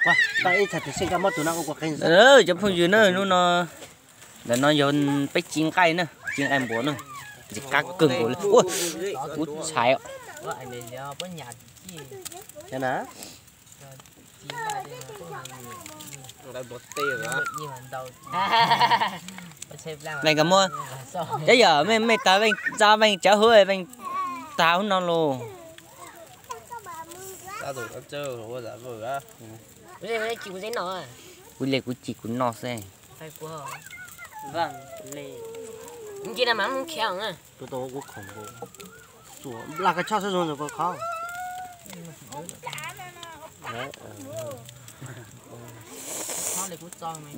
Cov phooj ywg na, hnub no, ntawm no yog peb ci nqaij na, ci nqaij npua na, ntxim qab kawg nkaus li. Ua, kuv txhais. Veej koj muab, cov yog mej, mej tag veej tsa veej cawv hwv veej tag hub no los. Kuv li kuv ci kuv noj xwb.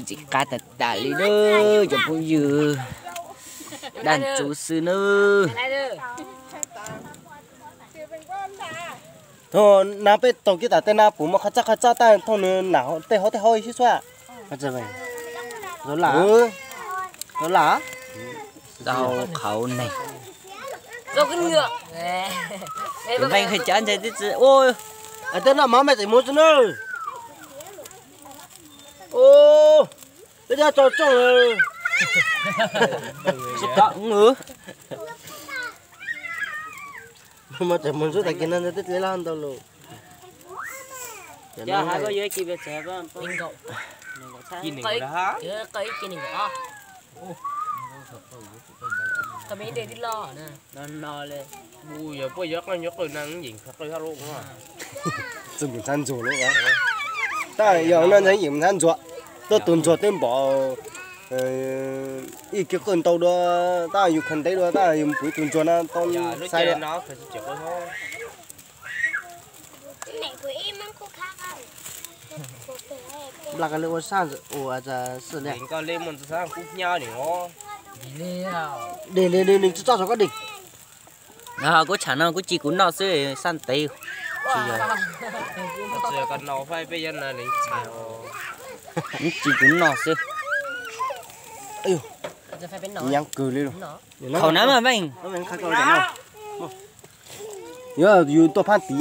Ntxim qab tas tas li na, cov phooj ywg, daj ntxuv xwb nawb. Thaum na peb taug kiag tam tej na puas muaj qhov txaj qhov txaj tab thooj nws nam tej hauv tej hauv sib xua. Tau qhauv neeg. Veej hais cav ntshai tib tsi ua. Tej noj mov mej txawm mus xwb na. Peb cov tso rooj lawm. Tsis tau. Mas tseem mus ntsuab tag kis no twb dle loj ntau lawm. Yog puab yuav qeej yuav qwj no yeem qwj hab lub. Txawj mus ntxhab ntxuag lub. Tab yog no ntxhab yeem ntxhab ntxuag, tuaj tus ntxuag twb npaum ib kiv qwj ntau dua, tab yus khaws ntev dua, tab yus pum tus ntxuag no tau xaiv dua. Npla koj li ua sab ua xwb li. Dej li li li tsis txob saum koj dej. Kuv tsham no kuv ci kuv noj xwb, sab ntev. Kuv ci kuv noj xwb. Nyaav kawg li. Khaum na mas veej. Yuav yus tuaj phab tid.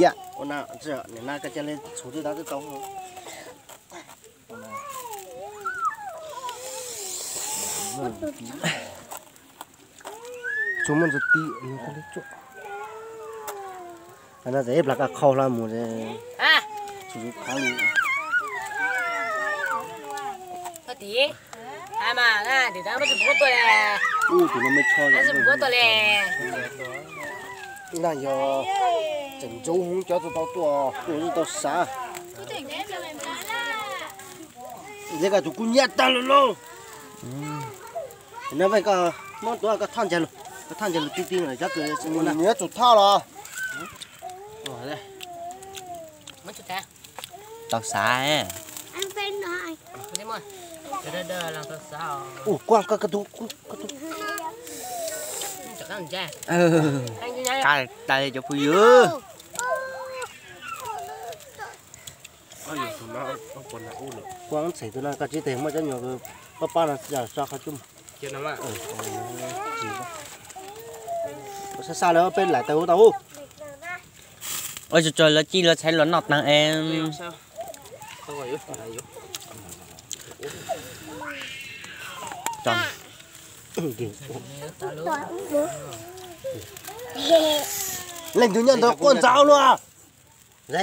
Tsuas muaj ntxuag ti. No txawm ib plag koj qhau hlo mus. Ub, tus no me tsho. No yog tseem ntxuv hwv cov tsis tau tuaj, tuaj tsis tau xav. Ntshe koj tus kub nyiab tag lawm lauj. No koj muab tuav koj thaj ntseg lug, koj thaj ntseg lug ti ti lawm cov kws nyiab tsum thaj los. Tau xav. Ua kuaj koj tus, koj tus. Qab tas cov phooj ywg. Kuaj txheem tus no koj tsis tes muab cov nyuag pab pab no so qhov cub. Sab sab lawm peb laim taws huv tau. Ua tsuag tsuag los ci los txhais los noj taag es. Leej twg nyob ntawd quaj ntxav luaj. Koj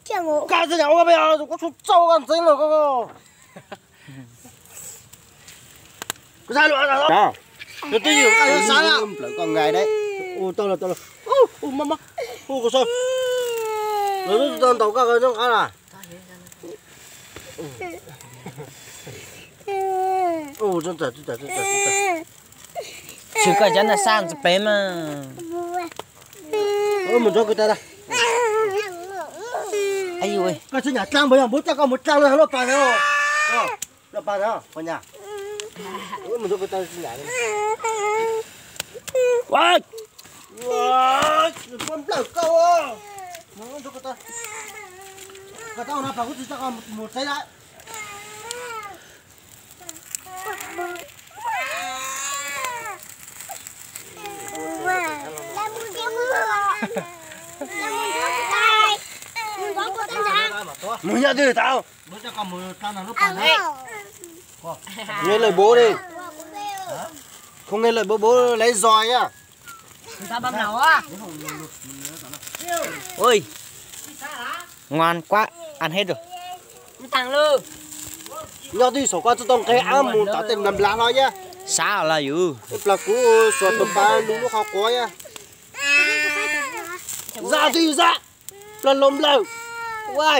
txawj nyam ua peb os, kuv tsuas txaus koj ntxeev lawm koj. Koj twb ywm koj xav na. Nplawm koj nqaij deb. Ua tau los tau los. Ua mab mab. Ua koj saib. Lawv twb tau ntaus koj zoo nqab na. Tsis koj cov na sab ntxwg pem mas. Mus nrog kuv tas. Koj tsis nyam dlaab npaum yog npua coj koj mus dlaab no loj pas no. Loj pas no, nyam. Mus nrog kuv tas tsis nyam. Nplawm koj. Koj tab no pas kuv tsis coj koj mus tsev lawm. Mus nyob twg tau? Nghe lời bố đi. Không nghe lời bố, bố lấy roi nhá. Ui, ngon quá, ăn hết rồi. Nyob twg saum koj tsis tau nqe ab mus tod tej nplas nplas hlo yaj. Sab los yus. Plas kuv xuas tus pa lub lub qhov quav yaj. Zaj twg zaj. Plas los nplawm. Ua,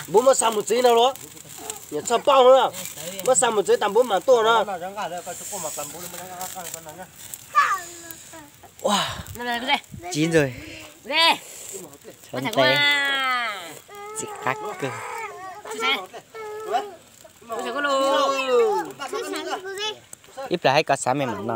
npub muab xa mus tsev no los. Niam txhaj paub na. Muab xa mus tsev tas npub mam tuaj no. Ua, tsis ntxwg. Txhob ntev. Txim qab kawg. Ib pliag hais koj xav me mam no.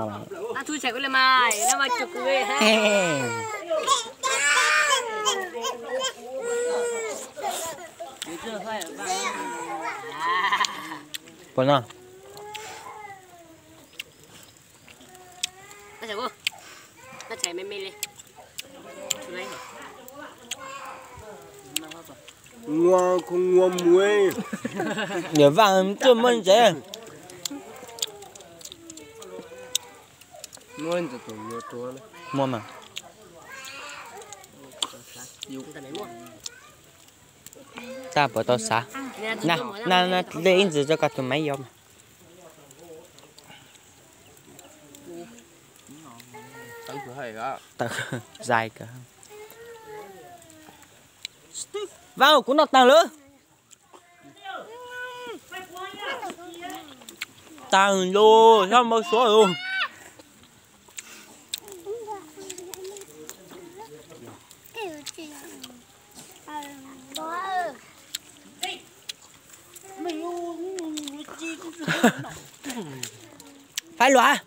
Puas no? Nua, nua muv. Muaj mas. Tag puas tau xav. Na, na, na, de ib ntsis rau koj tus maiv yau mas. Tawv zais kawg. Vauv, kuv noj tag lawm. Tag lawm, txhob npau suav lawm. Faib luag.